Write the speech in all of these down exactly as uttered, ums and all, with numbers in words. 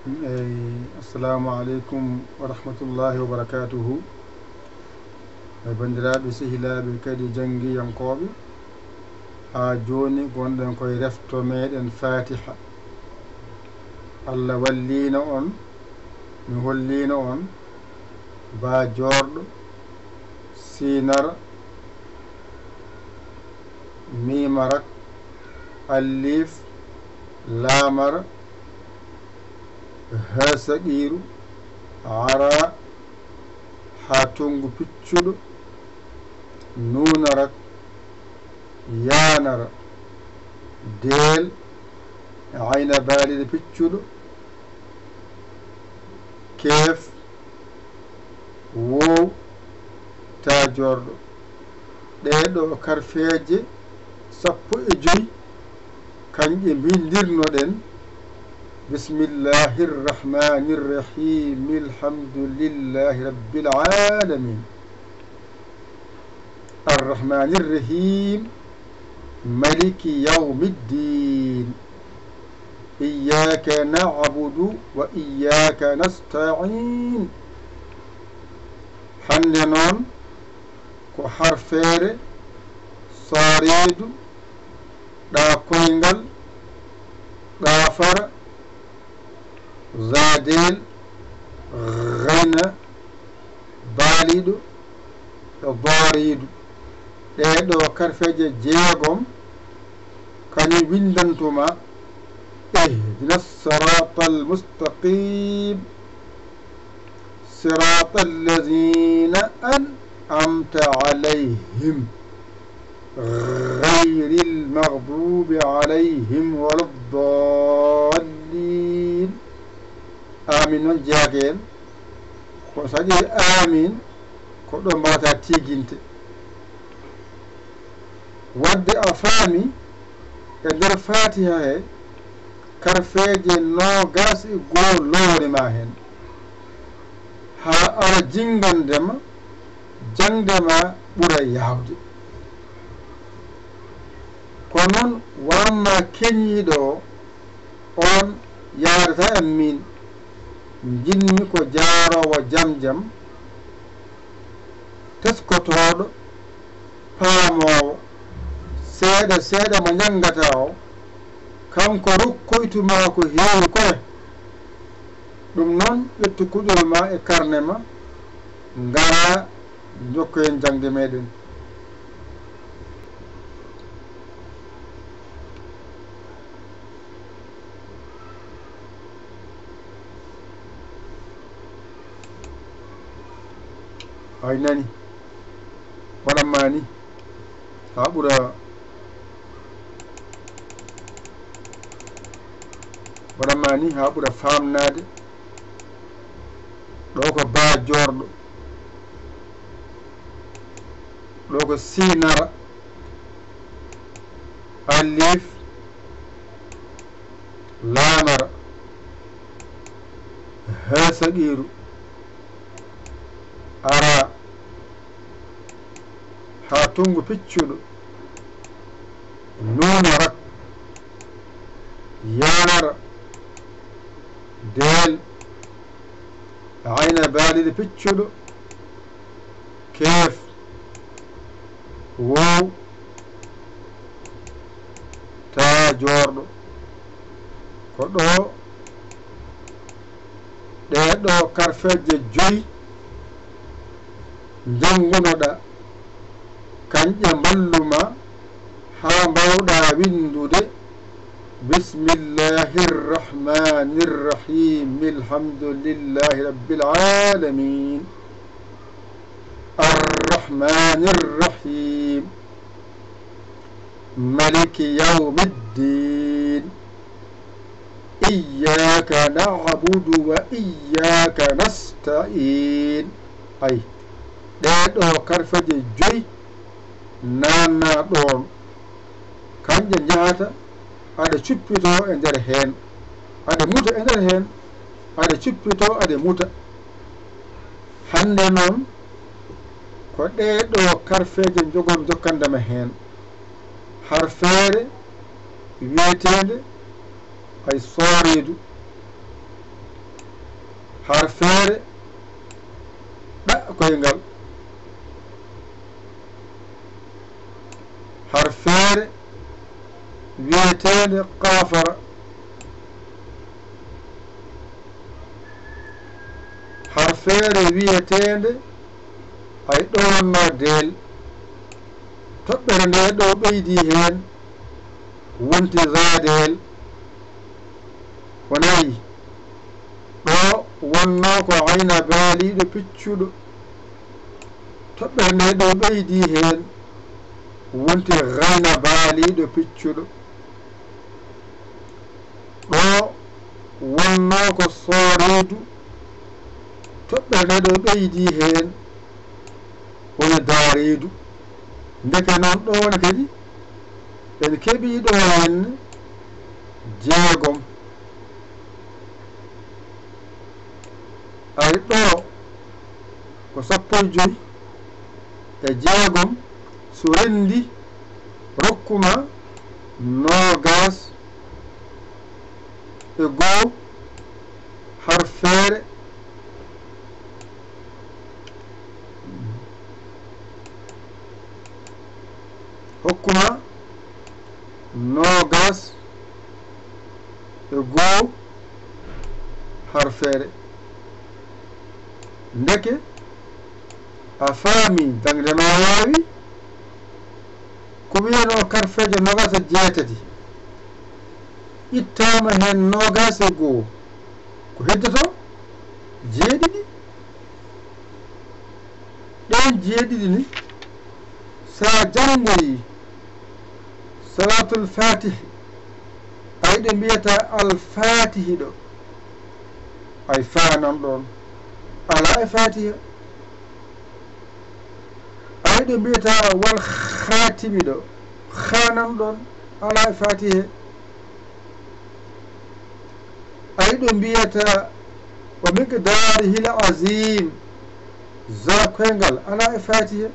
Eyi, assalamu aleykum wa rahmatullahi wa barakatuhu. E banndiraaɓe, sehilaaɓe, kadi janngiyankooɓe, haa jooni ngonɗen koye refto meɗen Fatiha. Allah walliino on, mi holliino on, baa joorɗo, siinara, miimara, alliif, laamara, haa saqiiru, ara, haa tonngu piccuɗo, nuunara, yaanara, deel, ayna baaliiɗo piccuɗo, keef, woow, taa joorɗo. Ɗee ɗoo karfeeje sappo e joy, kañƴe mbinndirnoɗen. Bismillahi rrahmani rrahim. Alhamdulillahi rabbil alamin. Arrahmani rrahim. Maliki yawmi ddin. Iyyaka na'budu wa iyyaka nasta'in. Hannde noon ko harfeere sooreedu, ɗaa koyngal, ɗaa fara, zaadeel, gayna, baaliiɗo, e booriidu. Ɗee ɗoo karfeeje jeegom, kañum winndantuma, ihdina siraatal mustaqim, siraatal laziina an'amta alayhim, gayril magduubi alayhim wala ddaalliin. Amin noon jeyaaka heen. Ko saɗi amin, ko ɗo mbaɗata tiiginte. Wadde a faami, e nder Fatiha he, karfeeje noogas e goo loori ma heen. Haa ara jinngande ma, jaŋde ma ɓura yaawde. Ko noon, wa amma keñiiɗo o, oon yaadata e min. Njiɗmi ko jaaroowo jam jam, teskotooɗo, paamoowo, seeɗa seeɗa mo njanngataa o, kanko rokkoytu ma ko heewi koye. Ɗum noon, ƴettu kuɗol ma e karne ma, ngaraa njokkoyen jaŋde meɗen. Ay nani, waɗan ma ni, haa ɓura, waɗan ma ni, haa ɓura faamnaade. Ɗo ko baa joorɗo. Ɗo ko siinara, alif, laamara, haa saqiiru, ara, haa tunngu piccuɗo, nuunara, yaanara, deel, ayna baaliiɗo piccuɗo, keef, woow, taa joorɗo. Ko ɗo ɗee ɗoo karfeeje joyi njanngunoɗaa, kañƴe mballu ma haa mbaawɗaa winndude. Bismillahi rrahmani rrahim. Alhamdulillahi rabbil alamin. Arrahmani rrahim. Maliki yawmi ddin. Iyyaka na'budu wa iyyaka nasta'in. Ay, ɗee ɗoo karfeeje joyi naatna ɗoon. Kañƴe njahata, aɗa cuppitoo e nder heen, aɗa muta e nder heen, aɗa cuppitoo, aɗa muta. Hannde noon, ko ɗee ɗoo karfeeje njogom njokkandema heen. Harfeere wiyeteende ay sooreedu. Harfeere ɗa koyngal. Harfeere wiyeteende qaafara. Harfeere wiyeteende ay ɗo wonnoo deel. Toɓɓere nde ɗo ɓeydi heen, wonti zaadeel. Ko nayi. Ɗo wonnoo ko ayna baaliiɗo piccuɗo. Toɓɓere nde ɗo ɓeydi heen, wonti gayna baaliiɗo piccuɗo. Ɗo wonnoo ko sooreedu. Toɓɓere nde ɗo ɓeydi heen, woni daareedu. Ndeke noon ɗoon kadi, en keɓii ɗo heen jeegom. Ay ɗo ko sappo e joy e jeegom, so renndi, rokku ma noogas e goo harfeere. Hokku ma noogas e goo harfeere. Ndeke a faami, dañde ma yaawi. Ko wiyanoo karfeeje noogas e jeetati, ittaama heen noogas e goo, ko heddotoo? Jeeɗiɗi. Ɗeen jeeɗiɗi ni, so a janngoyi Salaatul Faatihi, ay ɗo mbiyata Al Faatihi ɗo, ay faa nan ɗoon, alaa e Faatiha. Ay ɗo mbiyata Wal Xaatimi ɗo, xaa nan ɗoon, alaa e Faatiha. Ay ɗo mbiyata wa miqdaarihil aziim, zaa koyngal, alaa e Faatiha.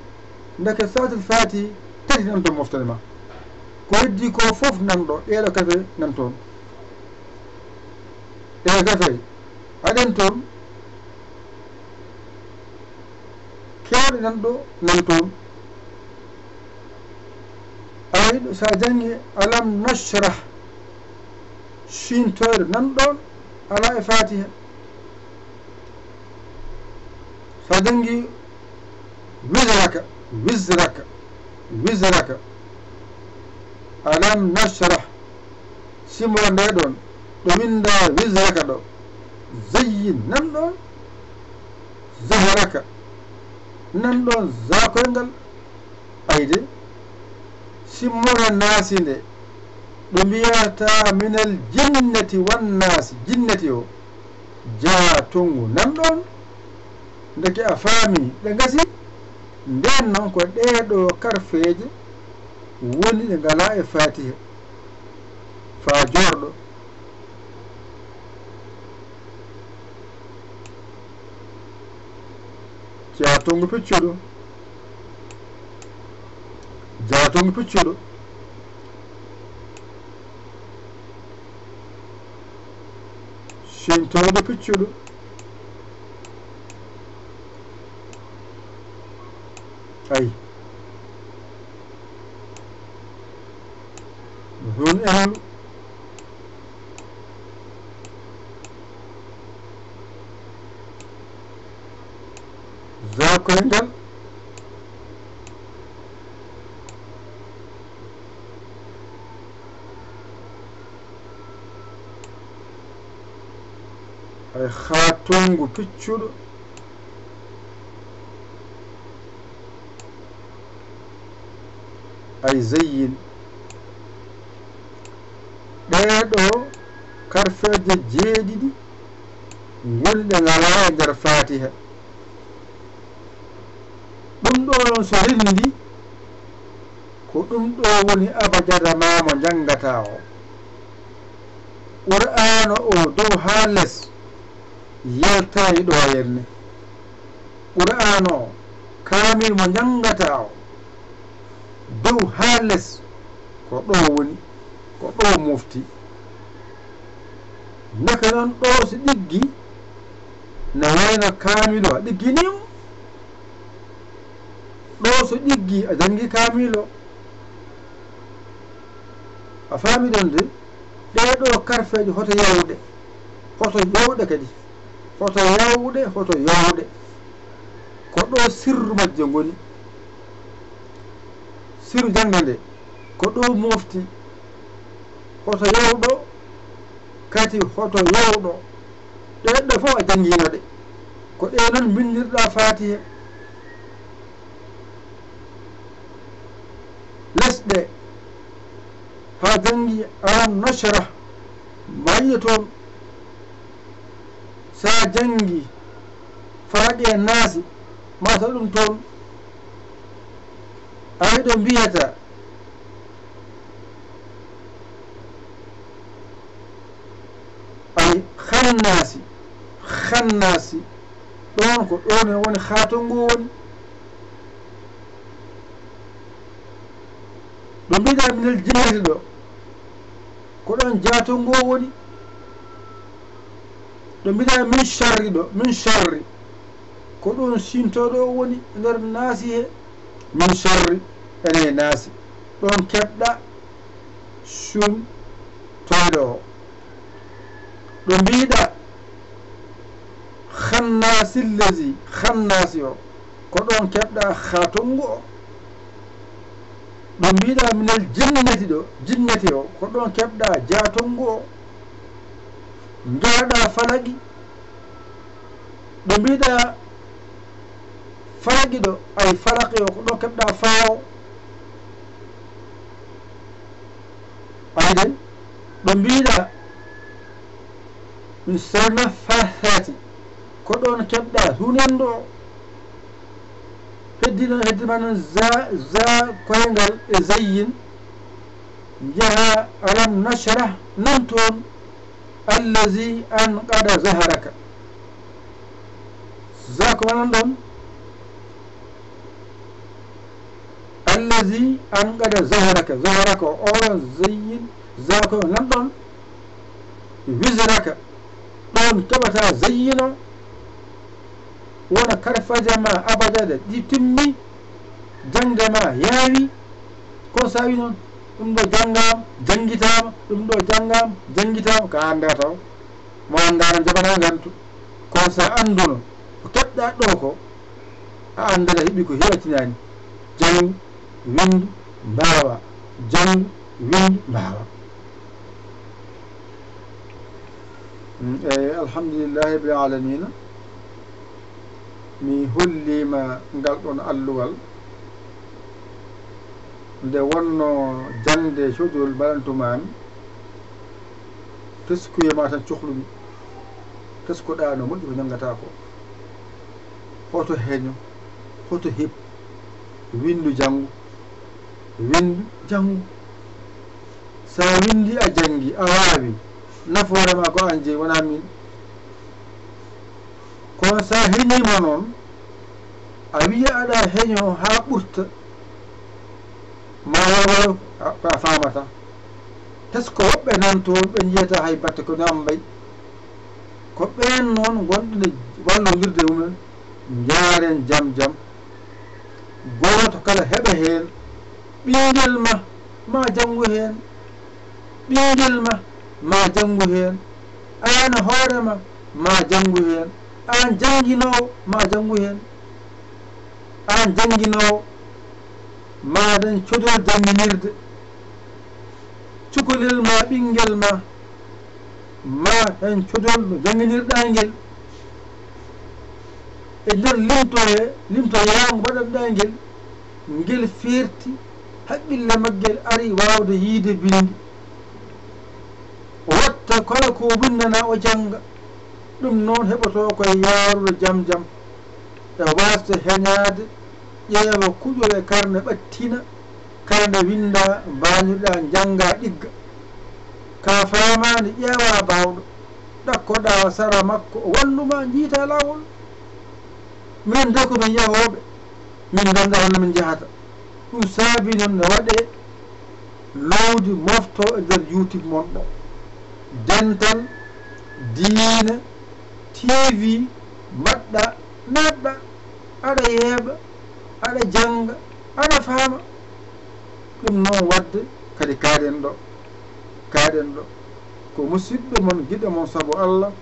Ndeke Salaatul Faatihi tati nan to moftere ma. Ko heddi ko fof nan ɗo, ɗeeɗo kafe nan toon. Ɗeeɗo kafe aɗen toon. Keewɗe nan ɗo nan toon. Ay ɗo so a janngi Alam Nashrah, ciintooyre nan ɗoon, alaa e Faatiha. So a janngi Wizraka, wizraka, wizraka. Alam Nashrah, simo nde ɗoon, ɗo winndaa Wizraka ɗo. Zayyin nan ɗoon, Zaharaka nan ɗoon, zaa koyngal. Ayde, simmore naasi nde, ɗo mbiyata minal jinnati wan naasi, jinnati o, jaa tonngu nan ɗoon. Ndeke a faami ɗe ngasi. Ndeen noon ko ɗee ɗo karfeeje woni ɗe ngalaa e Faatiha. Faa joorɗo. Jaa tonngu piccuɗo. Jaa tonngu piccuɗo. Ciintooyre piccuɗo. Ay. Ɗum en zaa koyngal. Ay, haa tonngu piccuɗo. Ay, zayyin. Ɗee ɗo karfeeje jeeɗiɗi ngoni ɗe ngalaa e nder Faatiha. Ɗum ɗo noon so renndi, ko ɗum ɗo woni abajada ma mo njanngataa o. Qur'aana o dow haa les yaltaani ɗo yerne. Qur'aana o, kaamil mo njanngataa o, dow haa les, ko ɗo woni, ko ɗo mofti. Ndeke noon ɗo so ɗiggi, ne wayno kaamilo a ɗigginiimo. Ɗo so ɗiggi a janngi kaamilo. A faami ɗon de? Ɗee ɗo karfeeje hoto yawɗe, hoto yawɗe kadi, hoto yawɗe, hoto yawɗe. Ko ɗo sirru majje ngoni. Sirru jaŋde nde ko ɗo mofti. Hoto yawɗo, kadi hoto yawɗo. Ɗee ɗo fof a janngiino ɗe. Ko ɗe noon mbinndirɗa Faatiha. Lesɗe, haa janngi Alam Nashrah, ma yiya toon. Sa janngi Falaqi e Naasi, ma taw ɗum toon. Ay ɗo mbiyata, ay Xannaasi, Xannaasi, ɗoon ko ɗoon e woni xaato ngu woni. Ɗo mbiɗa minel jinnati ɗo, ko ɗoon jaato ngu woni. Ɗo mbiɗa min sharri ɗo, min sharri, ko ɗoon siintooɗo o woni e nder Naasi he. Min sharri, ene e Naasi. Ɗoon keɓɗa sun tooɗo o. Ɗo mbiɗa Xannaasi lezi, Xannaasi o, ko ɗoon keɓɗa xaato ngu o. Ɗo mbiɗa minel jinnati ɗo, jinnati o, ko ɗoon keɓɗa jaato ngu o. Njahaɗa Falaqi, ɗo mbiɗa Falaqi ɗo, ay Falaqi o, ko ɗo keɓɗa faawo. Ay de, ɗo mbiɗa min sarna fasati, ko ɗon keɓɗa hunendo o. Heddi noon, heddi ma noon za, za koyngal e zayyin. Njaha Alam Nashrah nan toon. Allazi anqada zaharaka. Za ko wanan ɗon? Allazi anqada zaharaka. Zaharaka o oɗon zayyin. Za ko nan ɗon? Wizraka. Ɗon keɓata zayyino. Wona karfaje ma abadada ɗi timmi, jaŋde ma yaawi. Ko sa wi noon, ɗum ɗo janngaama, janngitaama, ɗum ɗo janngaama, janngitaama, ka annda taw. Mo anndaano jaɓana ngantu. Ko sa annduno, ko keɓɗa ɗo ko, a annda ɗa heɓi ko heɓatinaani. Janngu, winndu, mbaawa. Janngu, winndu, mbaawa. Mm, eyi, alhamdulillahi rabbil alamina. Mi holliima ngal ɗon alluwal. Nde wonno jaŋde codol mbaɗantumaami, teskuye ma tan cohlumi. Teskoɗaa no moƴƴi ko janngataa ko. Hoto heño, hoto heɓ, winndu janngu. Winndu, janngu. Sa winndi a janngi, a waawi. Nafoore ma ko an jeyi, wonaa min. Kono sa heñiima noon, a wiya aɗa heño haa ɓurta, ma waaw, a, a faamata. Tesko woɓɓe nan toon, ɓe njiyata hay batte ko nammbay. Ko ɓeen noon ngonɗen e wallondirde e mumen, njaaren jam jam. Gooto kala heɓa heen. Ɓinngel ma, ma janngu heen. Ɓinngel ma, ma janngu heen. Aan hoore ma, ma janngu heen. Aan jannginoowo, ma janngu heen. Aan jannginoowo, ma dañ codol jannginirde. Cukalel ma, ɓinngel ma, ma dañ codol no jannginirɗaa ngel. E nder limto he, limto yaango mbaɗanɗaa ngel, ngel feerti, haqqille maggel ari waawde yiyde binndi. O watta kala ko o winndanaa o jannga. Ɗum noon heɓotoo ko e yaarude jam jam. E waasde heñaade, ƴeewa kuƴol e karne ɓattina, kala nde winndaa, mbaañirɗaa, njanngaa, ɗigga. Ka faamaani, ƴeewaa baawɗo, ɗakkoɗaa sara makko, o wallu ma, njiytaa laawol. Minen de ko min yahooɓe, min nganndaa hono min njahata. Ɗum saabii noon ne waɗee loowdi mofto e nder YouTube mon ɗo. Dental, diine, T V, Mbaɗɗa, naatɗa, aɗa yeeɓa, aɗa jannga, aɗa faama. Ɗum noon waɗde kadi kaaɗen ɗo, kaaɗen ɗo. Ko musidɗo mon, giɗo mon sabu Allah,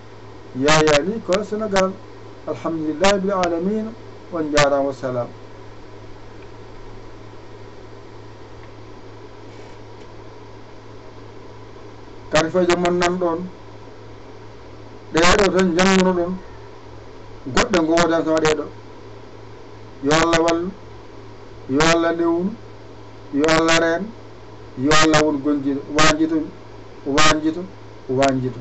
Yaya Ly Kola Sénégal. Alhamdulillahi bil alamina, on njaaraama, wassalam. Kadi fo e jam mon nan ɗoon. Ɗee ɗo tan njannguno ɗon, goɗɗe ngoodan sama ɗee ɗo. Yo Allah wallu, yo Allah newnu, yo Allah reen, yo Allah won gonjiiɗo. Waanjito, waanjito, waanjito.